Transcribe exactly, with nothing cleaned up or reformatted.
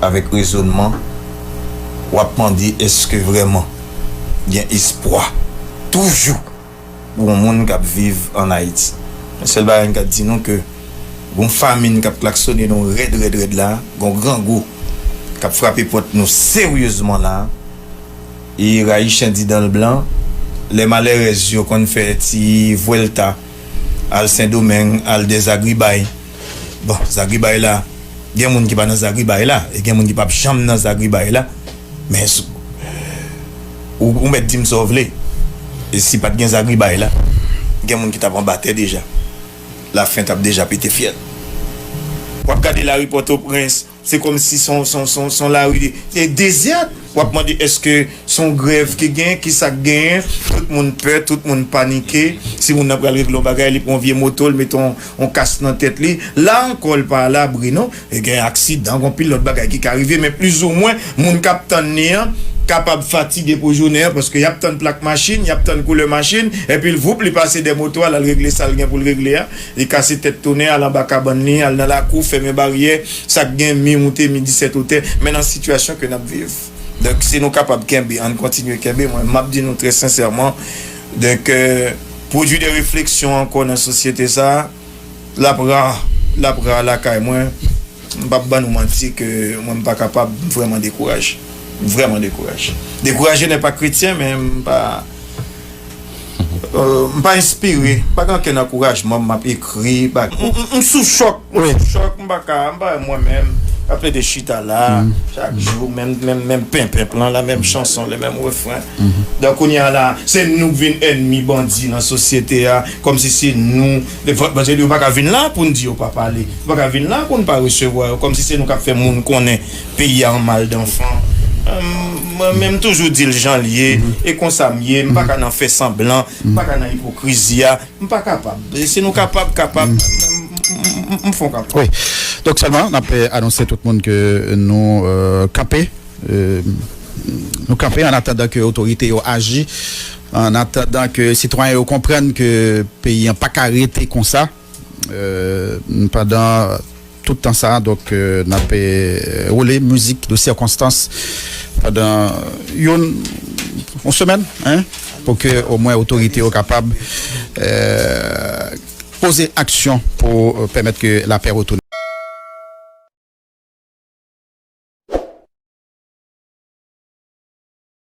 avèk rezònman, w ap mande èske vrèman gen espwa toujou pou yon moun k ap viv ann Ayiti. Men sèl bagay m ka di nou ke gon famin k ap klaksonnen nou rèd, rèd, rèd la, gon grangou k ap frape pòt nou seryezman la, e rayi chen di dan l blan, lè malèrèz yo konn fè ti vwèlta, al Sendomeng, al dè Zagribay. Bon, Zagribay la, gen moun ki pa nan Zagribay la, e gen moun ki p ap janm nan Zagribay la. Men, s- ou, ou mèt di m sa w vle. E si pa t gen Zagribay la, gen moun ki t ap anba tè deja. Lafen t ap deja pete fyèl. W ap gade lari Pòtoprens, se kòmsi se yon, se yon, se yon, se yon lari e dezèt. W ap mande èske se yon grèv ki gen, kisa k genyen? Tout moun pè, tout moun panike. Si moun nan pral regle yon bagay, li pran yon vye moto, li mete yon, yon kas nan tèt li. La ankò, li pa alabri, non. E gen aksidan, gen anpil lòt bagay ki ka rive, men plizoumwen, moun k ap tann li an kapab fatige pou jounen an, paske y ap tann plak machin, y ap tann koulè machin, epi l voup, li pase dè moto a, l al regle sa l gen pou l regle a, li kase tèt tonè, al anba kabann li, al nan lakou, fèmen baryè, sa k gen mi moute, mi disèt wotè, men nan sitiyasyon ke n ap viv. Donk, si nou kapab kenbe, ann kontinye kenbe, mwen, m ap di nou trè sensèman, donk, euh, pwodui de refleksyon ankò nan sosyete sa a, l ap ra, l ap ra lakay mwen. M p ap ban nou manti ke mwen m pa kapab, m vrèman dekouraje. M vrèman dekouraje. Dekouraje nè pa kretyen, men m pa, euh, m pa enspire. M pa gen okenn ankourajman, m ap ekri, pa, m, m, m sou chòk, m sou chòk, m pa ka, m pa mwen menm, m ap plede chita la, chak jou, menm, menm, menm penpenp lan, la menm chanson, le menm refren. Donk, kounye a la, se nou k vin ènmi bandi nan sosyete a, kòmsi se nou, paske yo pa ka vin la pou n di yo pa pale, yo pa ka vin la pou n pa resevwa yo, kòmsi se nou k ap fè moun konnen peyi a an mal danfan. Mwen menm, m toujou di l jan l ye, e konsa m ye, m pa ka nan fè sanblan, m pa ka nan ipokrizi a, m pa kapab. E si nou kapab, kapab, m, m, m, m fè yon kanpe. Wi. Donk, sèlman, n ap, euh, anonse tout moun ke nou, euh, kanpe. Euh, nou kanpe an atandan ke otorite yo aji, an atandan ke sitwayen yo konprann ke peyi an pa ka rete konsa, euh, pandan tout tan sa, donk, euh, n ap, euh, woule mizik de sirkonstans pandan yon, yon semèn, en, pou ke omwen otorite yo kapab, euh, poze aksyon pou, euh, pèmèt ke lapè retounen.